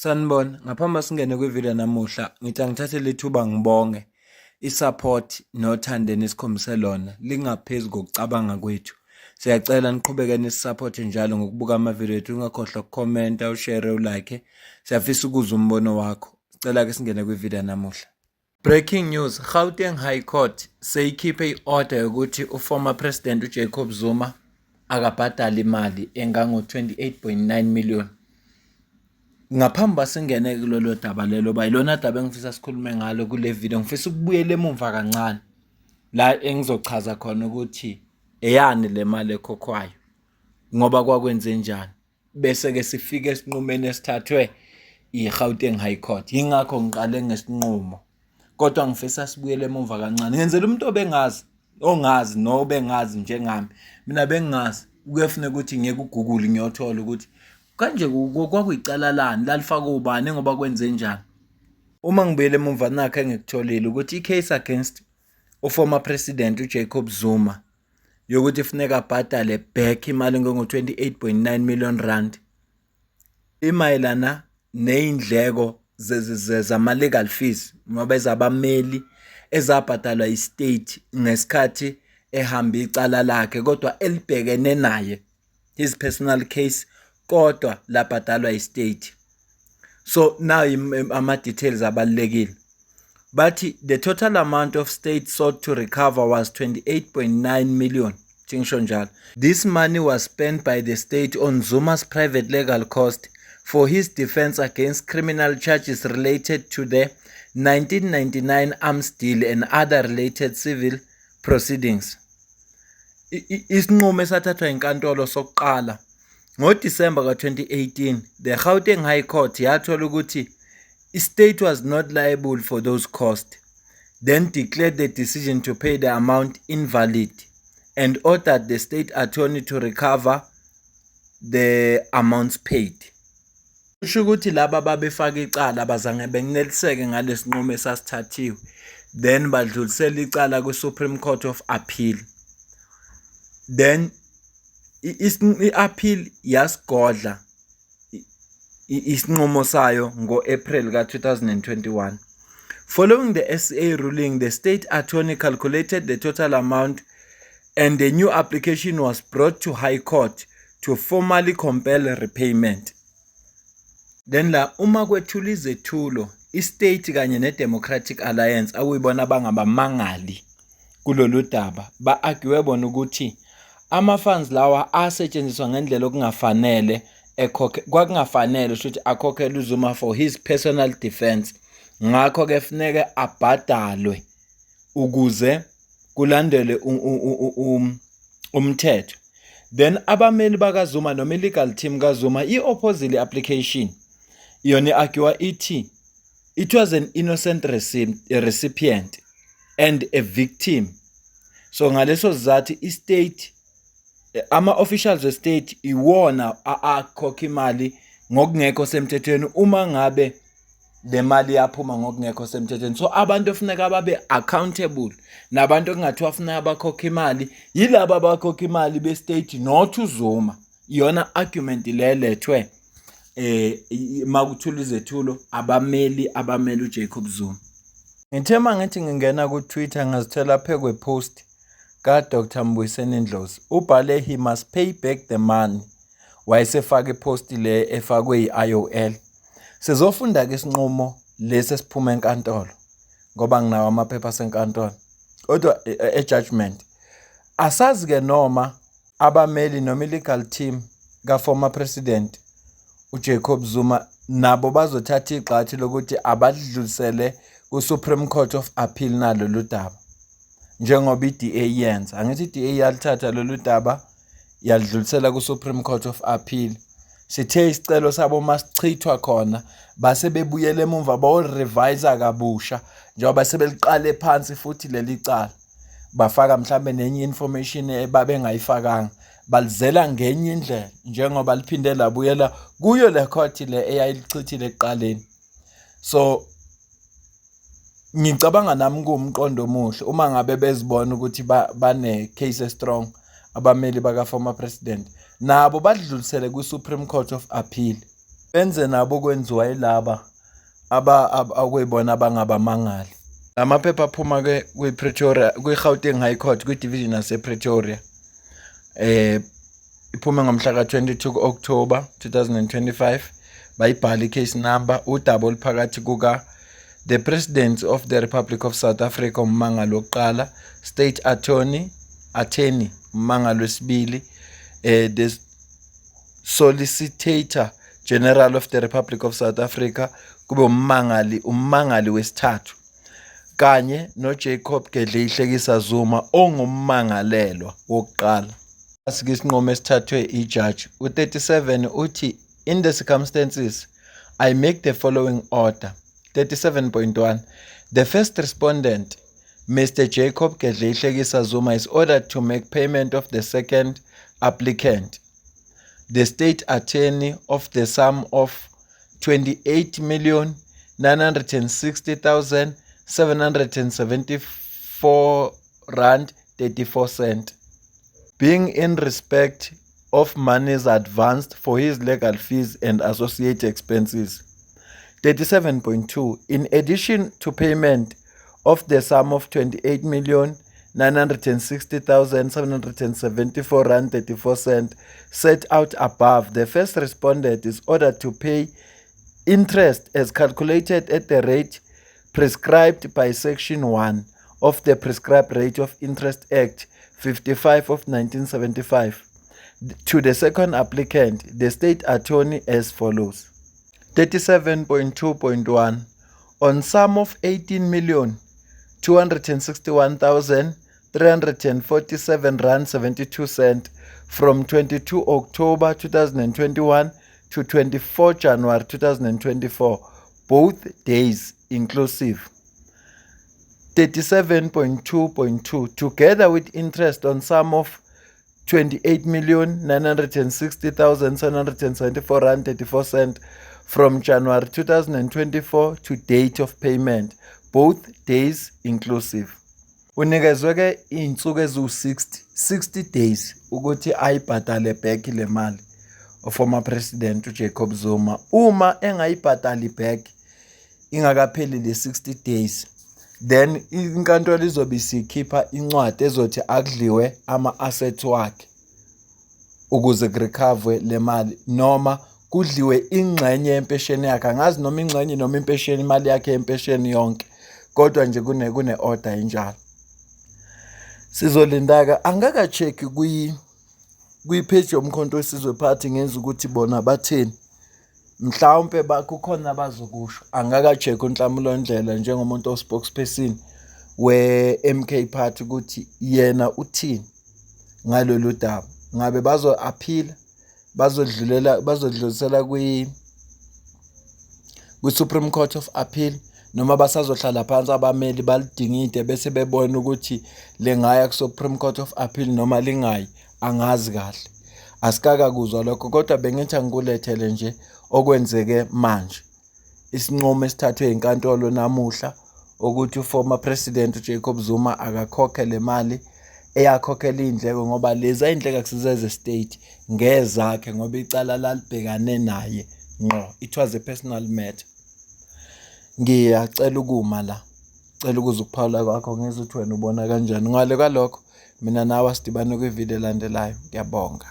Sanibona, ngaphambi singene kwividiyo namuhla, ngithi angithathe lethuba ngibonge i-support nothando enisikhombise lona lingaphezu kokucabanga kwethu. Siyacela niqhubeke nisisapothe njalo ngokubuka amavidiyo ethu, ungakhohlwa ukukhomenta, ushare, ulike. Siyafisa ukuzwa umbono wakho. Sicela ke singene kwividiyo namuhla. Breaking news, Gauteng High Court seyikhiphe i-order yokuthi uformer President uJacob Zuma akabhadale imali engango-28.9 million. Ngaphambi basingene kulolo daba lelo ba ilona daba engifisa sikhulume ngalo kule video, ngifisa ukubuyela emumva kancane la engizochaza khona ukuthi eyani le mali ekhokhwayo ngoba kwakwenze njani, bese ke sifike esinqumeni esithathwe i-Gauteng High Court. Yingakho ngiqale ngesinqumo, kodwa ngifisa sibuyele emumva kancane ngenzela umuntu obengazi, ongazi nobengazi njengami. Mina bengingazi, kuyafuneka ukuthi ngiye ku-Google ngiyothola ukuthi kanje kwakuyicala lani, lalifakwe ubani, ngoba kwenze njani. Uma ngibuyele emumva, nakho engikutholile ukuthi i-case against uformer president uJacob Zuma yokuthi funeka abhadale back imali engango-28.9 million rand imayelana ney'ndleko zama-legal fees ngoba ezabameli ezabhadalwa i-state ngesikhathi ehamba icala lakhe, kodwa elibhekene naye, his personal case, kodwa labhadalwa i-state. So now ama-details abalulekile. Bathi the total amount of state sought to recover was 28.9 million. Ngisho njalo, this money was spent by the state on Zuma's private legal cost for his defense against criminal charges related to the 1999 arms deal and other related civil proceedings. Isinqumo esathathwa inkantolo sokuqala ngoDisemba ka-2018, the Gauteng High Court yathola ukuthi i-state was not liable for those costs, then declared the decision to pay the amount invalid and ordered the state attorney to recover the amounts paid. Kusho ukuthi laba babefaka icala abazange beneliseke ngalesinqumo esasithathiwe, then badlulisela icala kwi-Supreme Court of Appeal. Then i-appeal yasigodla isinqumo sayo ngo-April ka-2021. Following the SCA ruling, the state attorney calculated the total amount and a new application was brought to High Court to formally compel repayment. Then la uma kwethula izethulo, i-state kanye ne-Democratic Alliance, akuyibona abangabamangali kulolu daba, ba-argue bona ukuthi ama-funds lawa asetshenziswa ngendlela okungafanele ekhokhe, kwakungafanele ukuthi akhokhele uZuma for his personal defense, ngakho-ke funeke abhadalwe ukuze kulandelwe umthetho. Then abameli bakaZuma noma i-legal team kaZuma i-opposite application yona i-argue ithi it was an innocent recipient and a victim, so ngaleso sizathu i-state, ama-officials we-state iwona akhokha imali ngokungekho semthethweni uma ngabe le mali yaphuma ngokungekho semthethweni. So abantu efuneka babe accountable nabantu ekungathiwa funeka bakhokhe imali yilaba abakhokha imali be-state, not uZuma. Iyona argument le lethwe makuthula izethulo abameli abamele uJacob Zuma. Ngithe mangithi ngingena ku-Twitter, ngazithola phe kwe-post ka-Dr Mbuyiseni Ndlozi, ubhale, "He must pay back the money." Wayesefaka ipost le efakwe yi-IOL. Sizofunda ke isinqumo lesi esiphuma enkantolo ngoba nginawo amaphepha asenkantolo, kodwa e-judgment asazi ke noma abameli noma i-legal team ka-former president uJacob Zuma nabo bazothatha igxathu lokuthi abadlulisele ku-Supreme Court of Appeal nalolu daba njengoba i-DA yenza. Angithi i-DA yalithatha lolu daba yalidlulisela ku-Supreme Court of Appeal. Sithe isicelo sabo masichithwa khona, base bebuyela emumva bayo-revise kabusha njengoba sebeliqale phansi futhi leli cala, bafaka mhlambe nenye information ebabengayifakanga, balizela ngenye indlela njengoba liphinde labuyela kuyo le court le eyayilichithile ekuqaleni. So ngicabanga nami kuwumqondo omuhle uma ngabe bezibona ukuthi bane case strong abameli baka former president, nabo badlulisele kwi-Supreme Court of Appeal. Benze nabo okwenziwa yilaba aba okuyibona abangabamangali. La maphepha aphuma-ke kwi-Pretoria, kwi-Gauteng High Court, kwi-division yase-Pretoria. Iphume ngomhla ka-22 ku-October 2025. Bayibhala i-case number, udaba oluphakathi kuka The President of the Republic of South Africa, ummangali wokuqala, State Attorney, ummangali wesibili, the Solicitor General of the Republic of South Africa, kube ummangali wesithathu, kanye noJacob Gedleyihlekisa Zuma ongummangalelwa wokuqala. Asike isinqumo esithathwe ijaji u-37 uthi, "In the circumstances, I make the following order. 37.1 The first respondent, Mr Jacob Gedleyihlekisa Zuma, is ordered to make payment of the second applicant, the state attorney, of the sum of R28 960 774.34, being in respect of monies advanced for his legal fees and associated expenses. 37.2 In addition to payment of the sum of R28 960 774.34 set out above, the first respondent is ordered to pay interest as calculated at the rate prescribed by Section 1 of the Prescribed Rate of Interest Act 55 of 1975 to the second applicant, the state attorney, as follows. 37.2.1 On sum of R18 261 347.72 from 22 October 2021 to 24 January 2024, both days inclusive. 37.2.2 Together with interest on sum of R28 960 774.34 from January 2024 to date of payment, both days inclusive. Unikezwe ke iy'nsuku eziwu-60, 60 days, ukuthi ayibhadale back le mali former president uJacob Zuma. Uma engayibhadali back ingakapheli le 60 days, then inkantolo izobe isikhipha incwadi ezothi akudliwe ama-assets wakhe ukuze ku-recover le mali, noma kudliwe ingxenye yempesheni yakhe. Angazi noma ingxenye noma impesheni, imali yakhe yempesheni yonke, kodwa nje kune order injalo. Sizolinda-ke, angikaka-check kwi-page yoMkhonto weSizwe Party, ngenza ukuthi bona batheni, mhlawumpe kukhona abazokusho. Angikaka-check uNhlamulo Ndlela njengomuntu o-spokesperson we-MK Party ukuthi yena uthini ngalolu daba. Ngabe bazo-appeal, bazodlulela, bazodlulisela kwi-Supreme Court of Appeal, noma basazohlala phansi abameli balidingide bese bebona ukuthi lingaya ku-Supreme Court of Appeal noma lingayi? Angazi kahle, asikakakuzwa lokho, kodwa bengithi angikulethele nje okwenzeke manje, isinqumo esithathwe inkantolo namuhla ukuthi u-former president uJacob Zuma akakhokhe le mali eyakhokhela iy'ndleko, ngoba lezi iy'ndleko akusizo eze-state, ngezakhe, ngoba icala lalibhekane naye ngqo. It was a personal matter. Ngiyacela ukuma la, cela ukuzwa ukuphawula kwakho, ngizwe ukuthi wena ubona kanjani. Ngale kwalokho, mina nawe asidibane kwividiyo elandelayo. Ngiyabonga.